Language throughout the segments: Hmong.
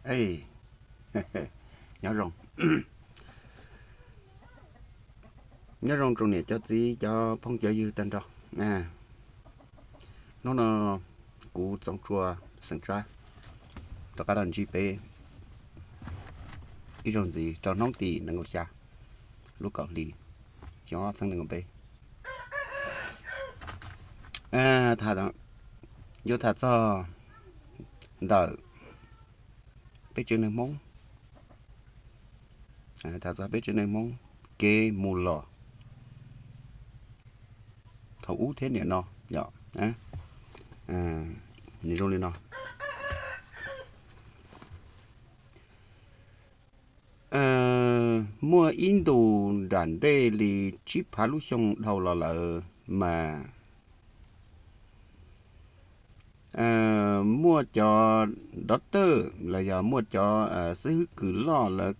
Ej, nyob zoo, nyob zoo tsoom niam cov txiv cov phooj cov ywg tag nrho. Hnub no kuv Txoov Tsua xeem Tsab rov qab los ntsib peb ib zaug ntxiv rau hnub tim nees nkaum xya lub kaum hli xyoo ob txhiab nees nkaum peb. Yuav tham txog ntawm peb tsev neeg Hmoob, tham txog peb tsev neeg Hmoob kev mus los thaum ub thiab nim no yom. Nws zoo li no. Muaj ib ntus nram ntej li tsib phav lub xyoo dhau los lawm mas muaj cov doctor los yog muaj cov xib hwb kws loj lawv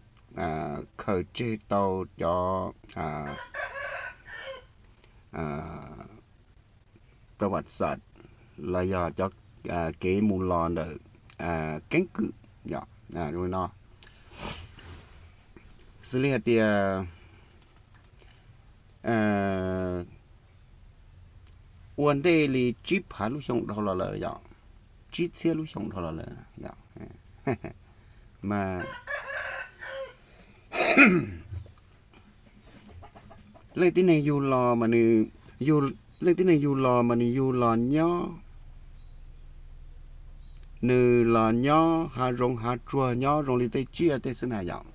khaws tseg tau cov pravas xas los yog cov kev mus los ntawm keeb kwm no, xws li hais tias ua ntej li tsib phav lub xyoo dhau los lawm yom, tsib txhiab lub xyoo dhau los lawm mas leej tib neeg yug los mas nws, leej tib neeg yug los mas nws yug los nyob, nws los nyob hav zoov hav tsuag nyob zoo li tej tsiaj tej xwb na yom.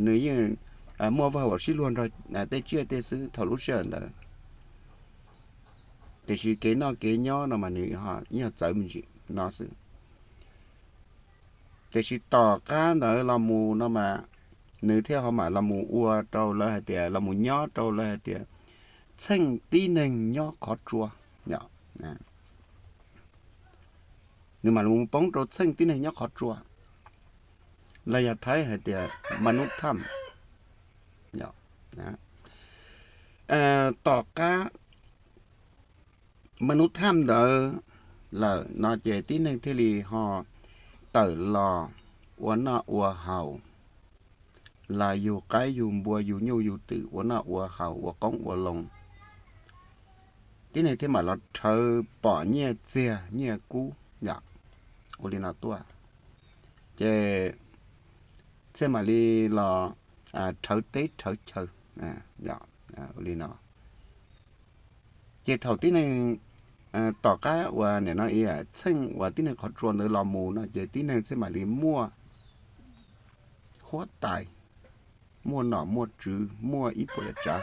Nws yeej muaj vaj huam sib luag nrog tej tsiaj tej xwb thaum lub sij hawm ntawd. Tiam sis kev noj kev nyob no mas nws yog txawv me ntsis no xwb. Tiam sis tom qab ntawd los mus no mas nws thiaj ho mam los mus ua rau lawv hais tias, los mus nyob rau lawv hais tias txheej tib neeg nyob qhov tsua. Nws mam los poob rau txheej tib neeg nyob qhov tsua, los yog Thaib hais tias ma nub tham. Tom qab ma nub tham ntawd lawm no ces tib neeg thiaj li ho tawm los ua noj ua haus, los yug qaib yug npua yug nyuj yug twm ua noj ua haus ua qoob ua loo. Tib neeg thiaj mam los rhawv pom nyiaj txiag nyiaj kub yom, ua li no tuaj. Ces thiaj mam li los rhawv teb rhawv chaw ua li no. Ces thaum tib neeg tom qab uas nim no txheej uas tib neeg qhov tsua ntawd los mus no ces tib neeg thiaj mam li muaj huab tais, muaj nom muaj tswv, muaj ib puas yam tsav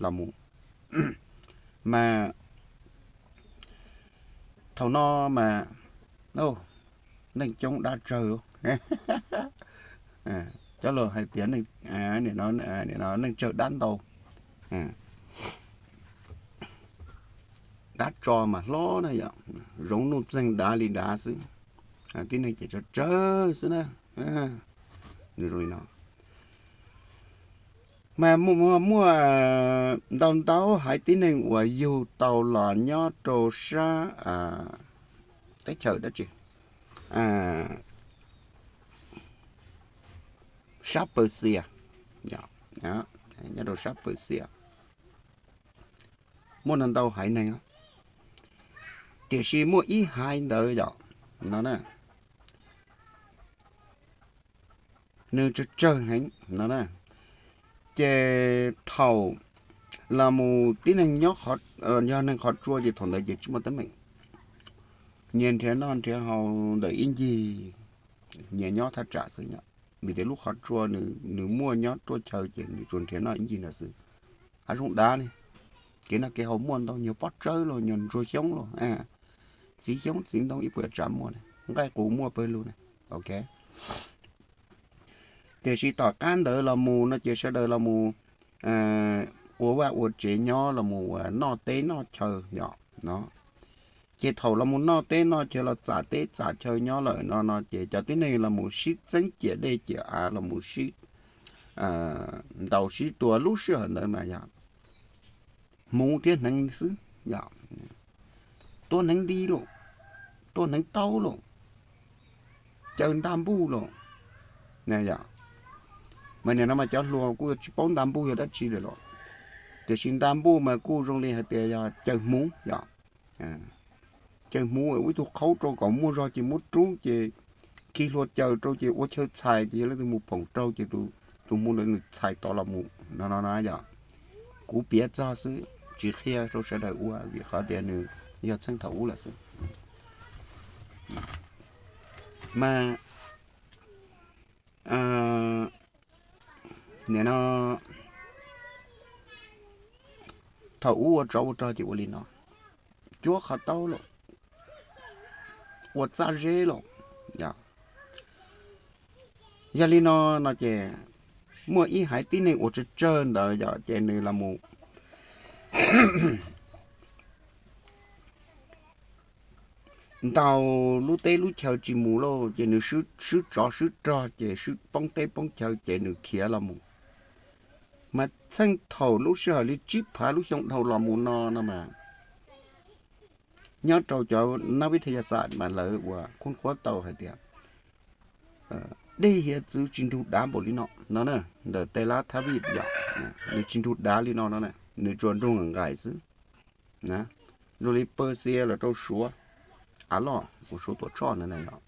los mus. Mas thaum no mas neeg coob dab tsawg, cov laus hais tias neeg tsawg dab ntau, dab tso mas hlob na yom, zoov nuj txeeg dav li dav xwb, tib neeg ces tsawg tsawg xwb na. Nws zoo li no. Mas muaj, muaj ntau ntau haiv tib neeg uas yug tau los nyob rau sab teb chaws dab tsi, sab Pawxias, nyob rau sab Pawxias, muaj ntau ntau haiv neeg, tiam sis muaj ib haiv ntawd yom, no na, nws tsawg tsawg heev no na. Ces thaum los mus tib neeg nyob, yog neeg qhov tsua ces thaum ntawd ces tsis muaj teeb meem, nyias nrhiav noj nrhiav haus ntawm ib ncig, nyias nyob thaj tsam xwb yom. Vim tias lub qhov tsua nws muaj nyob ruaj chaw ces nws tsuas nrhiav noj ib ncig ntawd xwb. Hav zoov dav ne, kev noj kev haus muaj ntau, nyuag pob tsawb los nyuag ntsuag xyoob los, txiv xyoob txiv ntoo ib puas tsav muaj, nqaij qus muaj pawg lug na. Ok, tiam sis tom qab ntawd los mus no ces sawv daws los mus ua vaj ua tsev nyob, los mus ua noj teb noj chaw yom no. Ces thaum los mus noj teb noj chaw los txam teb txam chaw nyob lawm no no ces cov tib neeg los mus sib txeeb ciam dej ciam av, los mus sib ntaus sib tua lub sij hawm ntawd mas yog hmuv thiab hneev xwb, yog tuab hneev li lauj, tuab hneev taub lauj, caws nta npuj los. Mas nim no mas cov hluas kuj tsis paub nta npuj yog dab tsi lawm los, tiam sis nta npuj mas kuj zoo li hais tias yog caws hmuv yom. Caws hmuv ua ib tug qhaub rau kom muaj zog ces muab rub ces khi hlua caws rau ces ua chaw txhais ces yog leej twg mus phoom raug ces tus hmuv ntawd nws txhais tod los mus no no na yom. Kuv piav txog xwb tsis qhia rau sawv daws ua vim qhov tias nws yog txheej thaum ub lawm xwb. Mas nim no thaum ub ua tsov ua rog ces ua li no, cuab qhov taub los, ua txaj zeb los. Yog li no no ces muaj ib haiv tib neeg uas tsawg tsawg ntawd yom ces nws los mus ntaus lub teb lub chaw tsis mus lauj ces nws swb tsov swb rog ces swb poob teb poob chaw ces nws khiav los mus. Mas txheej thaum lub sij hawm li tsib phav lub xyoo dhau los mus no no mas nyob rau cov nab vib thaj yas xam mas lawv uas khub qhuab tau hais tias dej hiav txwv tsis nrug dav npaum li no no na, ntawm tej lab thab vij yom, nws tsis nrug dav li no no, nws tsuas nrug nqaim xwb. Zoo li Pawg Xias los rau Suav, av loj uas Suav Tuam Tshoj na yom,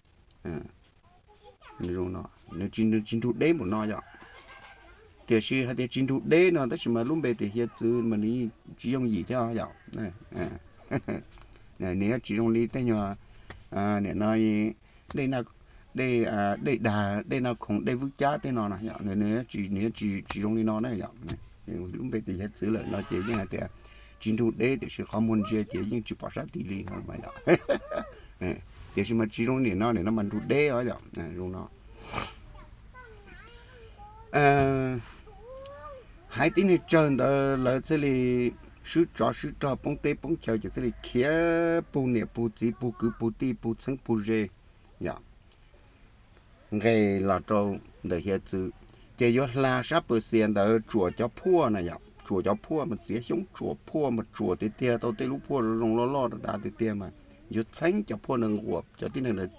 nws tsis nrug deb npaum no yom. Tiam sis hais tias tsis nrug deb no tab sis mas lub npe tias hiav txwv mas nws tsis yooj yim thiab yom. Nws yuav tsis zoo li tej nyuag nim no dej, dej dag, dej naj khoom, dej vwb cab tej no, nws tsis zoo li no na yom. Lub npe tias hiav txwv lawm no ces yeej hais tias tsis nrug deb tiam sis qhov muag ntsia ces yeej tsis pom sab tid li no mas yom. Tiam sis mas tsis zoo nim no, nim no mas nrug deb os yom, zoo no. Haiv tib neeg tsawg ntawd lawv thiaj li swb tsov swb rog poob teb poob chaw ces thiaj li khiav pug niam pug txiv pug kwv pug tij pug txheeb pug ze yom, nqes los rau ntawm hiav txwv. Ces yuav hla sab Pawg Xias ntawd tsuam cov phuaj na yom, tsuam cov phuaj mas txiav xyoob tsuam phuaj mas tsuam tiag tiag tau tej lub phuaj zoo zoo loj loj dav dav tiag tiag mas yuav txheeb cov phuaj ntawd nquas cov tib neeg ntawd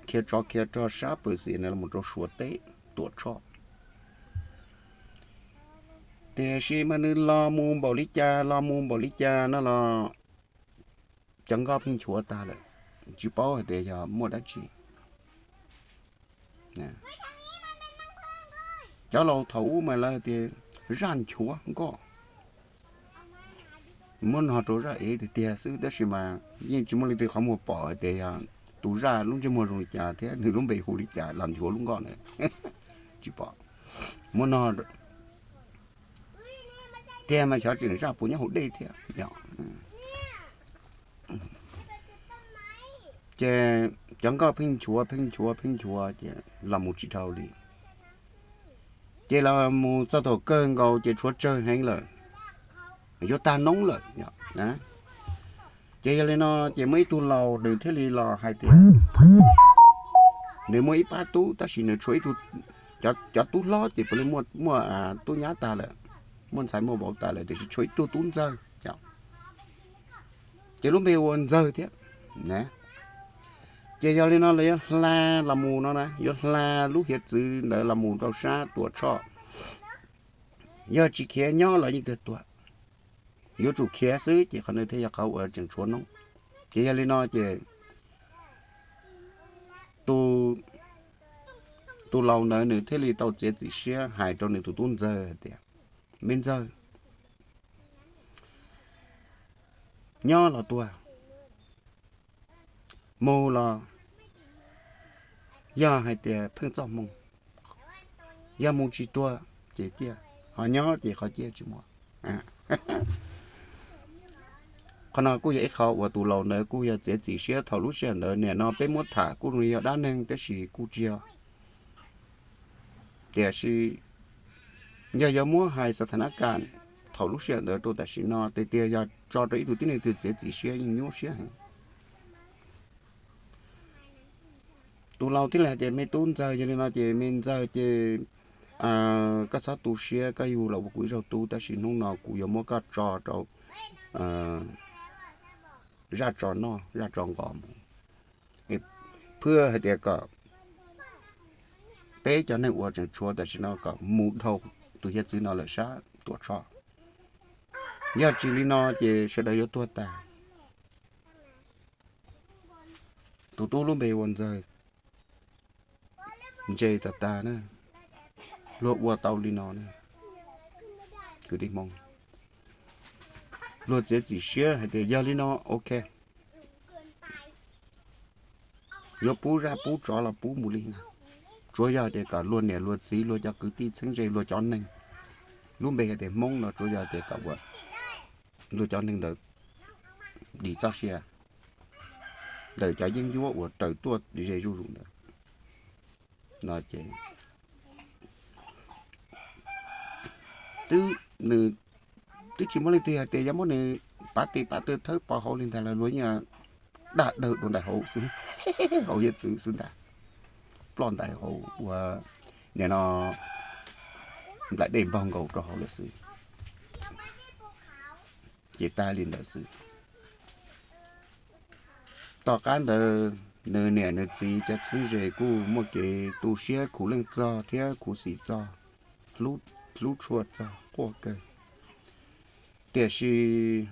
khiav tsov khiav rog sab Pawg Xias ntawd los rau Suav teb Tuam Tshoj. Tiam sis mas nws los mus npaum li cas los mus npaum li cas no los cov nkoj pheej nchuav tag lawm, tsis paub hais tias yog muaj dab tsi. Cov laus thaum ub mas lawv tias zaj nchuav nkoj, muab no rau zaj ev tiag tiag xwb tab sis mas yeej tsis muaj leej twg qhov muag pom hais tias yog tus zaj lub ntsej muag zoo li cas thiab nws lub npe hu li cas los nchuav lub nkoj na. Tsis pom. Muab no tiag mas xyov tseem zaj puas nyob hauv dej thiab. Ces cov nkoj pheej nchuav pheej nchuav pheej nchuav ces los mus tsis dhau li. Ces los mus txog thaum kawg nkaus ces tshuav tsawg heev lawm, yuav tag noob lawm. Ces yog li no ces muaj ib tug laus nws thiaj li los hais tias nws muaj ib pab tub tab sis nws tshuav ib tug, cov tub hlob ces puav leej muaj tub nyab tag lawm, muaj ntxhais muaj vauv tas lawm tiam sis tshuav ib tug tub ntxawg. Ces lub npe ua Ntxawg thiab. Ces yog li no lawv yuav hla los mus no na, yuav hla lub hiav txwv ntawd los mus rau sab Tuam Tshoj, yog tsis khiav nyob los yeej kawg tuag. Yuav tsum khiav xwb ces qhov ntawd thiaj yog qhov uas tseem tshuav noob. Ces yog li no ces tus laus ntawd nws thiaj li tau txiav txim siab hais rau nws tus tub Ntxawg hais tias, me Ntxawg, nyob los tuag, mus los yog hais tias pheej txoj hmoo, yog mus tsis tuag ces ciaj, ho nyob ces qhov ciaj tsis muaj. Qhov no kuj yog ib qho uas tus laus ntawd kuj yog txiav txim siab thaum lub sij hawm ntawd. Nim no peb muab tham kuj zoo li yog dab neeg tab sis kuj tsis yog. Tiam sis yog yuav muab hais xa tha nab kas thaum lub sij hawm ntawd rau tam sim no tiag tiag yog tso rau ib tug tib neeg twg txiav txim siab yeej nyuaj siab heev. Tus laus thiaj li hais tias me tub Ntxawg, yog li no ces me Ntxawg ces koj txhob tu siab, koj yug los ua kuv ib zaug tub tab sis hnub no kuv yuav muab koj tso rau zaj tso noj zaj tso nqos mus, phwj hais tias kom peb cov neeg uas tseem tshuav tam sim no kom mus dhau tus hiav txwv no lawm sab Tuam Tshoj. Yog tsis li no ces sawv daws yuav tuag tas. Tus tub lub npe ua Ntxawg, ntse tas tas na, luag ua tau li no na. Kwv tij Hmoob, luag txiav txim siab hais tias yog li no, ok, yuav pub zaj pub tsov los pub mus li na. Tsuav yog tias kom luag niam luag txiv luag cov kwv tij txheeb ze luag cov neeg, lub npe hais tias Hmoob no tsuav yog tias kom ua luag cov neeg ntawd dim txoj sia ntawm cov yeeb ncuab uas raws tuaj ze zuj zus ntawd no ces twb, nws twb tsis muaj leej twg hais tias yuav muab nws pav tes pav taw thawb pov hauv li ntag, luag yeej daj dawg dua ntais hauv xwb, hauv hiav txwv xwb ntag, ploj ntais hauv ua, nim no nplaim dej npog nkaus rau hauv lawm xwb. Ces tag li ntawd xwb. Tom qab ntawd nws niam nws txiv cov txheeb ze kuj muaj kev tu siab khuv leej txog thiab khuv xim txog, hlub tshuaj txog quaj kawg. Tiam sis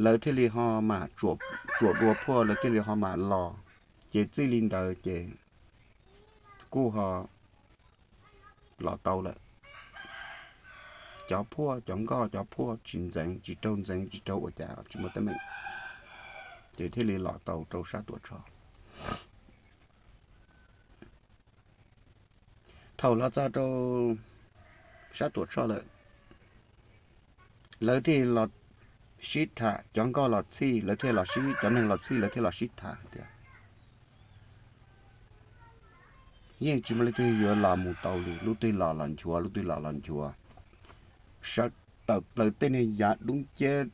lawv thiaj li ho mam tsuam dua phuaj, lawv thiaj li ho mam los. Ces txij li ntawd ces kuj ho los tau lawm. Cov phuaj cov nkoj cov phuaj tsis ntxeev, tsis raug ntxeev, tsis raug ua cas, tsis muaj teeb meem, ces thiaj li los tau rau sab Tuam Tshoj. Thaum los txog rau sab Tuam Tshoj lawm, lawv thiaj los sib tham, cov nkoj los txhij, lawv thiaj los sib, cov neeg los txhij, lawv thiaj los sib tham tias yeej tsis muaj leej twg yuav los mus tau li, lub twg los los nchuav, lub twg los los nchuav. Sawv tawm plaws tej niag yav dub nciab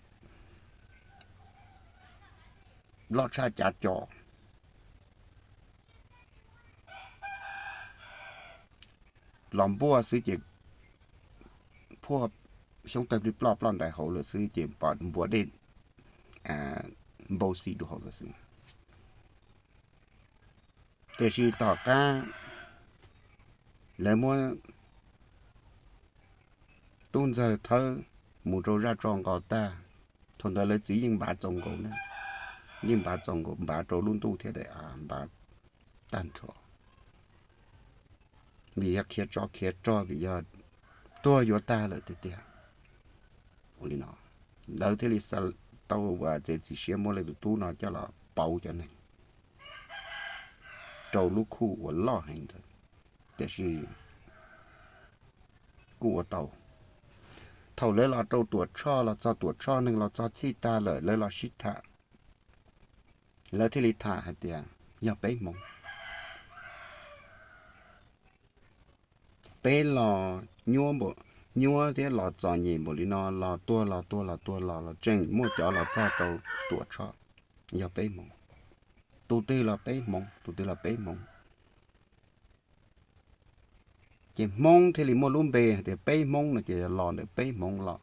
loj tshaj cav co los npuaj xwb ces phuaj xyoob tawg plig ploj ploj ntais hauv lawm xwb ces pom npuas dej npau xim rau hauv lawm xwb. Tiam sis tom qab lawv muab tub ntxawg thawb mus rau zaj tso nqos tag, thaum ntawd lawv txiv yeej npav txaus nkaus na, yeej npav txaus nkaus, npav rau lub ntuj thiab daim av npav tag nrho, vim yog khiav tsov khiav rog, vim yog tuag yuav tag lawm tiag tiag. Ua li no lawv thiaj li xa, tau ua txiav txim siab muab lawv tus tub no coj los pauv cov neeg rau lub khuj uas loj heev ntawd, tiam sis kuj ua tau. Thaum lawv los rau Tuam Tshoj, los txog Tuam Tshoj, neeg los txog txhij tag lawm, lawv los sib tham, lawv thiaj li tham hais tias yog peb hmoov, peb los nyuab thiab los txom nyem npaum li no, los tuag los tuag los tuag los los tseem muaj cov los txog rau Tuam Tshoj, yog peb hmoov. Tus twg los peb hmoov, tus twg los peb hmoov. Ces Hmoob thiaj li muaj lub npe hais tias peb hmoov no ces los ntawm peb hmoov los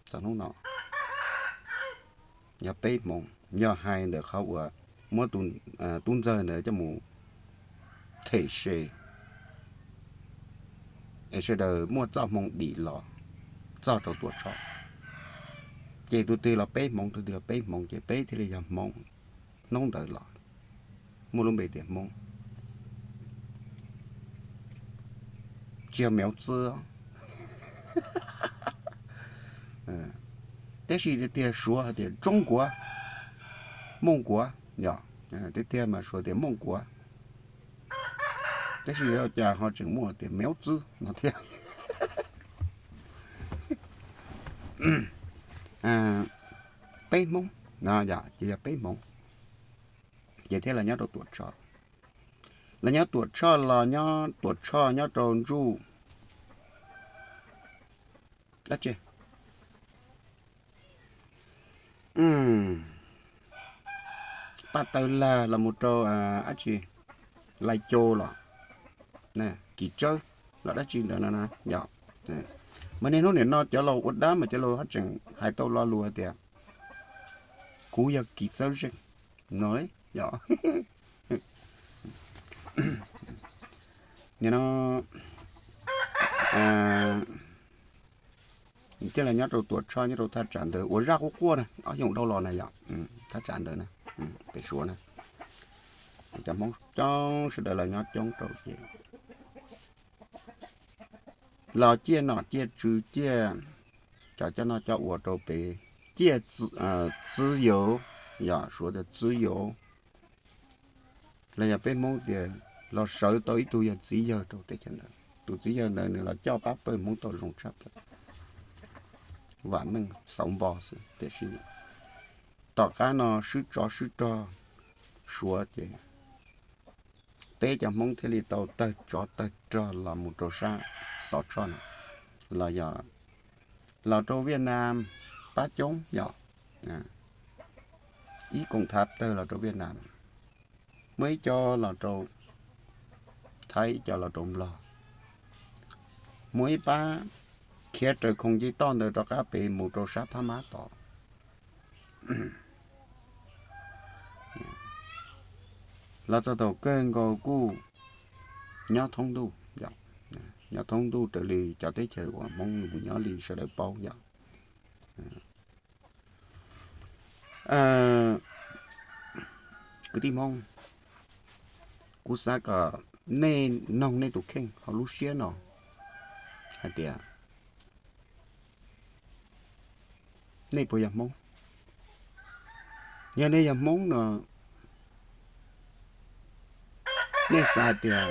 txog hnub no. Yog peb hmoov, yog hais ntawm qhov uas muab tub ntxawg ntawd coj mus them se, es sawv daws muaj txoj hmoo dim los txog rau Tuam Tshoj. Ces tus twg los peb hmoov, tus twg los peb hmoov, ces peb thiaj li yog hmoov. Hnub ntawd los muaj lub npe tias hmoov, tsis yog mev txwb. Tab sis tiag tiag suav hais tias Tsoob Kuav, Mooj Kuav, yog tiag tiag mas suav tias Mooj Kuav. Tab sis cas ho tseem muaj tias mev txwb no thiab. Peb hmoov no, ces yog peb hmoov, ces thiaj los nyob rau Tuam Tshoj. Los nyob Tuam Tshoj, los nyob Tuam Tshoj nyob rau Ntsuj dab tsi, Paj Taw Lag los mus rau dab tsi, Lais Cau los, Kis Tsawb los dab tsi ntawd no. Yog, mas niaj hnub nim no cov laus ua dab mas cov laus haj tseem hais tau lo lus hais tias kuv yog Kis Txawb Zeej no, yog. Nim no thiaj li nyob rau Tuam Tshoj nyob rau thaj tsam ntawd uas zaj quaj quaj na, ob xyoos dhau los na yom, thaj tsam ntawd na, pem Suav na, cov Hmoob coob sawv daws los nyob coob rau ces los ciaj nom ciaj tswv ciaj, cov coj noj coj ua rau pem, ciaj txwv yauv, yog Suav tias txwv yauv, los yog peb Hmoob tias los sawv tau ib tug yog txiv yawg rau teb chaws ntawd. Tus txiv yawg ntawd nws los coj pab pawg Hmoob tau zoo tshaj plaws, vam meej xauv npo xwb. Tiam sis tom qab no swb tsov swb rog Suav ces peb cov Hmoob thiaj li tau tawg tsov tawg rog los mus rau sab Xov Tshoj no, los yog los rau Viaj Nam pab coob yom, ib koom thav tawg los rau Viaj Nam, muaj ib co los rau Thaib, ib co los rau Nplog, muaj ib pab khiav raws khoom nce toj ntawd rov qab pem mus rau sab Phab Mab tod. Los txog thaum kawg nkaus kuj nyob thoob ntuj, nyob thoob ntuj raws li cov teb chaws uas Hmoob mus nyob li sawv daws paub yom. Kwv tij Hmoob, kuv xav kom nej noog nej tus kheej hauv lub siab no hais tias nej puas yog Hmoob. Yog nej yog Hmoob no, nej xav hais tias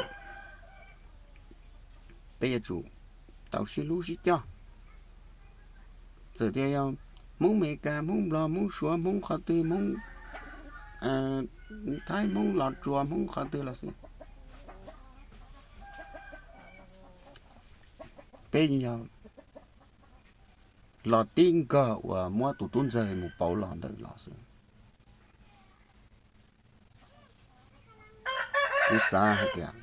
peb yuav tsum tau sib hlub sib coj. Txawm tias yog Hmoob Amelikas, Hmoob Nplog, Hmoob Suav, Hmoob qhov twg, Hmoob Thaib, Hmoob Los Tsuas, Hmoob qhov twg los xij, peb yog los tib nkawg uas muab tus tub ntxawg mus pauv los ntawd los xwb. Kuv xav hais tias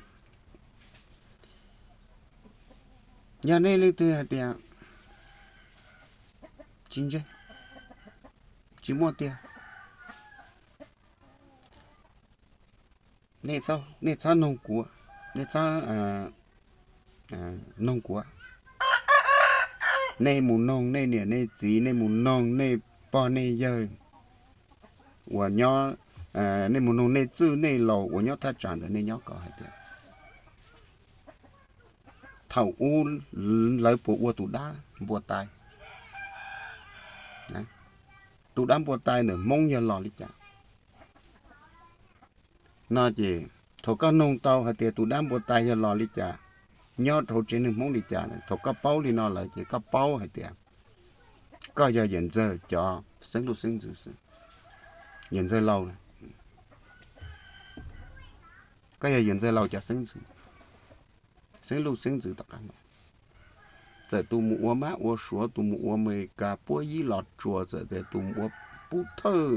yog nej leej twg hais tias tsis ntseeg, tsis muaj tiag, nej txhob noog kuv, nej txhob noog kuv. Nej mus noog nej niam nej txiv, nej mus noog nej pog nej yawg uas nyob, nej mus noog nej txwj nej laus uas nyob thaj tsam ntawd nej nyob kom hais tias thaum ub lawv puas ua tus dab npua tais. Tus dab npua tais ntawm Hmoob yog los li cas no ces thaum koj noog tau hais tias tus dab npua tais yog los li cas, nyob rau hauv tsev neeg Hmoob li cas, thaum koj paub li no lawm ces koj paub hais tias koj yog Yawm Ntxawg cov xeeb luj xeeb ntxwv xwb. Yawm Ntxawg Laus, koj yog Yawm Ntxawg Laus cov xeeb ntxwv, xeeb luj xeeb ntxwv tom qab no. Txawm tus mus ua mab ua suav, tus mus ua Amelikas puab yib los tsuas, txawm tias tus mus ua pub thawj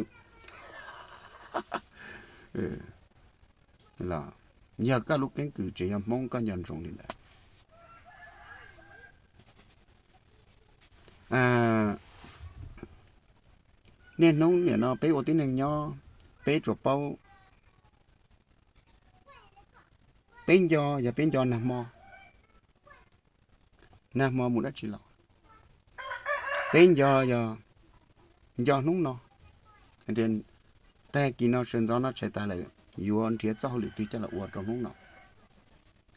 los, yog koj lub keeb kwm tseem yog Hmoob koj nco ntsoov li ntawd. Niaj hnub nim no peb ua tib neeg nyob, peb tsuas paub, peb nco, yog peb nco nag hmo, nag hmo mus dab tsi los, peb nco, yog nco hnub no, tag kis no sawv ntxov no tshais tas lawm, yuav nrhiav txoj hauj lwm twg coj los ua rau hnub no,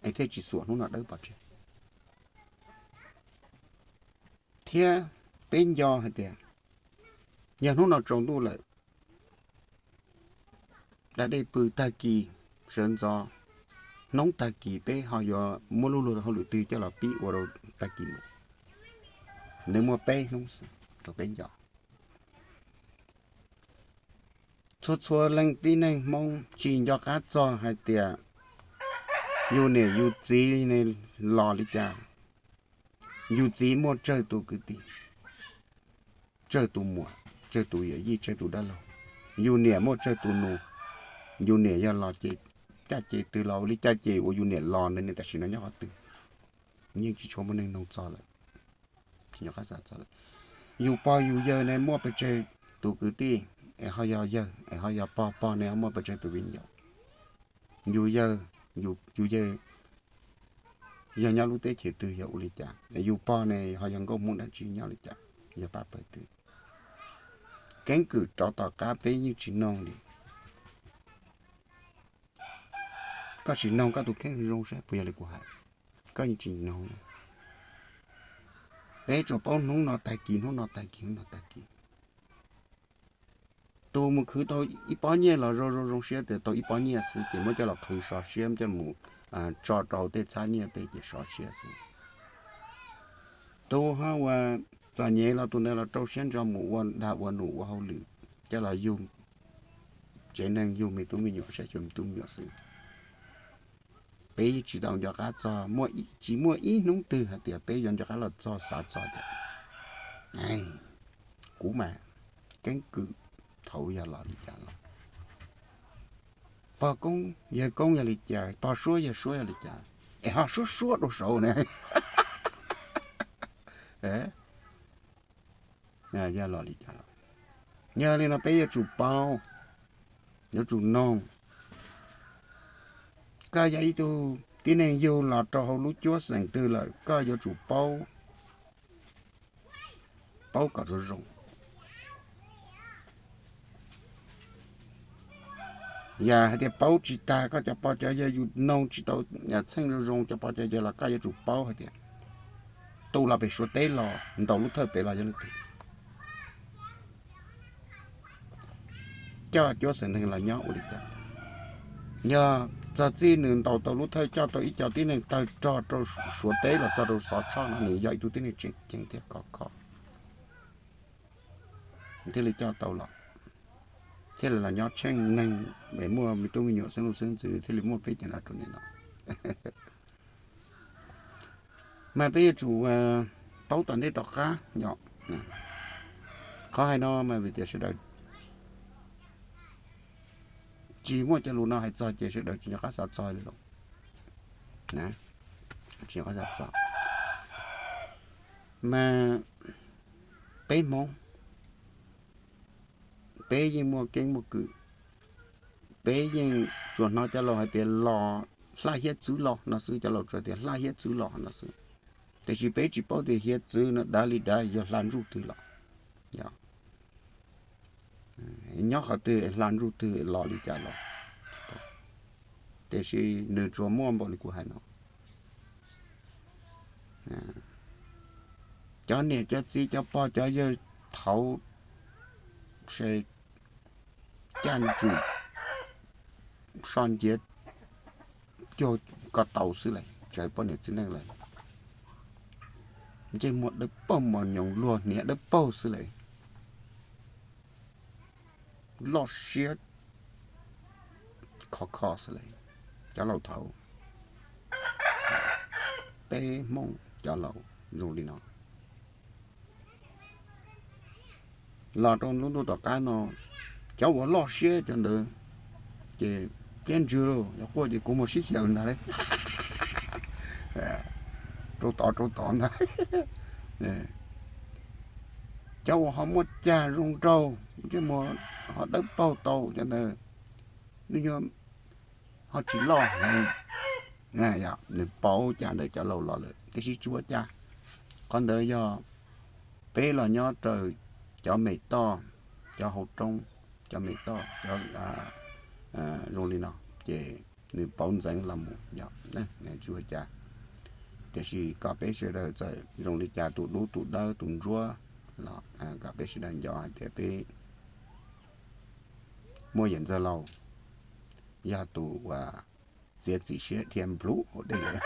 es thiaj tsis xuam hnub no dawb pov tseg. Thiab peb nco hais tias yog hnub no tsaus ntuj lawm, da dej pw tag kis, sawv ntxov hnub tag kis peb ho yuav muab lub luag hauj lwm twg coj los pib ua rau tag kis mus. Nws muaj peb hnub xwb rau peb nco. Txhua txhua leej tib neeg Hmoob tsis nco qab txog hais tias yus niam yus txiv los li cas. Yus txiv muaj tsawg tus kwv tij, tsawg tus muam, tsawg tus yawm yij, tsawg tus dab laug. Yus niam muaj tsawg tus nus. Yus niam yog los ces caj ces twg los ua li caj ces uas yus niam los ntawd niam tam sim no nyob qhov twg, yeej tsis tshua muaj neeg noog txog lawm. Yus pog yus yawg ne muaj pes tsawg tus kwv tij, es ho yog yawg, es ho yog pog, pog ne ho muaj pes tsawg tus viv ncaus. Yus yawg, yus yawg yog nyob lub teb chaws twg, yog ua li cas, yus pog ne ho yog nkauj Hmoob dab tsi, nyob li cas, yog pab pawg twg. Keeb kwm rov tom qab peb yeej tsis noog li. Koj sim noog koj tus kheej zoo saib puas yog li kuv hais. Koj yeej tsis noog. Peb tsuas paub hnub no tag kis, hnub no tag kis, hnub no tag kis. Tus mus khwv tau ib pob nyiaj los zoo zoo zoo siab tias tau ib pob nyiaj xwb ces muab coj los qhwv sov siab, muab coj mus tso rau tej txhab nyiaj tej ces sov siab xwb. Tus ho uas txom nyem los tus ntawd los rau siab ntso mus ua dag ua num ua hauj lwm, coj los yug tsev neeg, yug me tub me nyuam, saib xyuas me tub me nyuam xwb. Peb tsis tau nco qab txog, tsis muaj ib hnub twg hais tias peb yuav nco qab los txog xav txog tias kuv mas keeb kwm thaum yog los li cas los, pog koob yawg koob yog li cas, pog suab yawg suab yog li cas, es ho suab suab rau saud na. Yog los li cas los, yog li no peb yuav tsum paub, yuav tsum noog. Koj yog ib tug tib neeg yug los rau hauv lub cuab xeem twg lawm koj yuav tsum paub, paub kom zoo zoo. Yog hais tias paub tsis tag, koj cov pog cov yawg yus noog tsis tau txheej zoo zoo cov pog cov yawg los koj yuav tsum paub hais tias tus los pem Suav teb los ntaus lub thawj pem los yog leej twg, coj cuab xeem neeg los nyob ua li cas. Yog txog txij nws ntaus tau lub thawj coj tau ib co tib neeg tawg rog rau Suav teb los txog rau Xov Tshoj no nws yog ib tug tib neeg tseem ceeb thiab khov kho thiaj li coj tau los, thiaj li los nyob tsheej neeg, muaj me tub me nyuam xeeb leej xeeb ntxwv thiaj li muaj peb cov no rau nim no. Mas peb yuav tsum paub tom ntej tom qab yom. Qhov hais no mas vim tias sawv daws tsis muaj cov lus no hais txog ces sawv daws tsis nco qab xav txog li lawm. Tsis nco qab xav txog. Mas peb Hmoob, peb yeej muaj keeb muaj kwm, peb yeej tsuas hnov cov laus hais tias los hlaj hiab txwv los no xwb, cov laus tsuas tias hlaj hiab txwv los no xwb. Tiam sis peb tsis paub tias hiab txwv no dav li dav yog hla ntsuj twg los, nyob qhov twg hla ntsuj twg los li cas los. Tiam sis nws tsuas muaj npaum li kuv hais no. Cov niam cov txiv cov pog cov yawg thaud se caj ntsum so nciav cuag ko taus xwb lawm, tsis hais poj niam txiv neej lawm. Ntsej muag dawb paug, mos nyoos luag hniav dawb paug xwb lawm, loj siab khov kho xwb lawm. Cov laus thaud, peb Hmoob cov laus zoo li no. Los rau lub ntuj tom qab no, cov uas loj siab cov ntawd ces pliab ntswg lauj, yog quaj ces kuv mus sib xyaw ntag lauj. Rau tod rau tod ntag. Cov uas ho muaj cag zoo nraug, ntsej muag ho dawb paug tau cov ntawd, nws ho tsis loj heev. Nws paub cag ntawm cov laus los lawm, tiam sis tsis ua cas. Qhov ntawd yog peb los nyob raws cov me toj, cov hauv roob, cov me toj, cov zoo li no, ces nws pauv ntxeev los mus yog tsis ua cas. Tiam sis kom peb sawv daws txawm zoo li cas tus dub tus dawb tus ntsuab los kom peb sawv daws nco hais tias peb muaj yawm Ntxawg Laus yog tus uas txiav txim siab dhia nplhuv hauv dej lawm.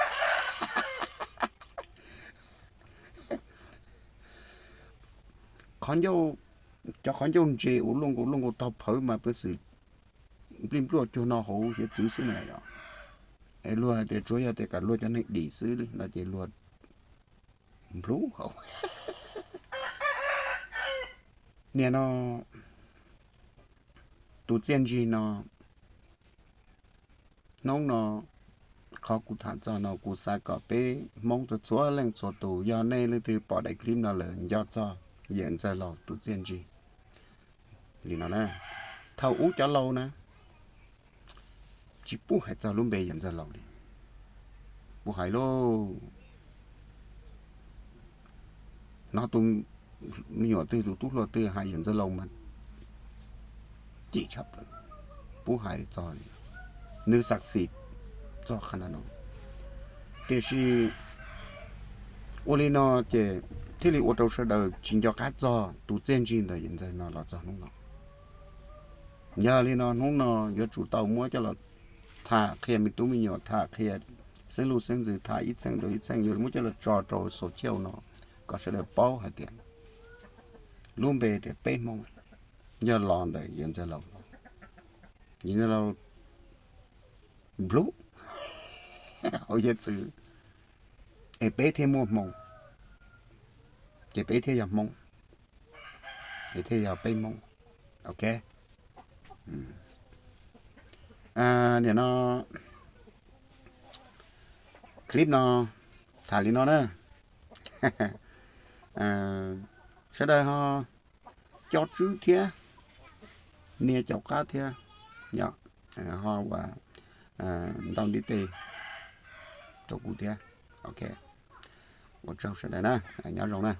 Qhov ncauj, cov qhov ncauj ntse uas luaj nkaus luaj nkaus tog phawv mas peb xwm nplij npluaj cuag no hauv hiav txwv xwb na yom. Es luag hais tias tsuas yog tias kom luag cov neeg dim xwb no ces luag nplhuv hauv. Niaj no tus txiaj ntsig no, hnub no, qhov kuv tham txog no kuv xav kom peb Hmoob txhua txhua leej txhua tus, yog nej leej twg pom daim clip no lawm nco txog yawm Ntxawg Laus tus txiaj ntsig li no na. Thaum ub cov laus na tsis pub hais txog lub npe yawm Ntxawg Laus li. Puab hais lauj, hnov tus me nyuam twg, tus tub hluas twg hais yawg Ntxawg Laus mas cim tshaj plaws. Puab hais txog li, nws xav xim txog qhov ntawm no. Tiam sis ua li no ces thiaj li ua rau sawv daws tsis nco qab txog tus txiaj ntsig ntawm yawg Ntxawg no los txog hnub no. Yog li no hnub no yuav tsum tau muab coj los tham qhia me tub me nyuam, tham qhia xeeb luj xeeb ntxwv, tham ib txheej rau ib txheej, yuav muab coj los tso rau xov chauj no kom sawv daws paub hais tias lub npe tias peb Hmoob yog los ntawm yawg Ntxawg Laus los. Yawg Ntxawg Laus nplub hauv yawg txwv es peb thiaj muaj hmoo, ces peb thiaj yog Hmoob, es thiaj yog peb Hmoob. Ok, nim no clip no tham li no na. Sawv daws ho cob tswb thiab, nias caum qab thiab, yog ho ua ntau ntiv tes rau kuv thiab. Ok, ua tsaug sawv daws na, nyob zoo na.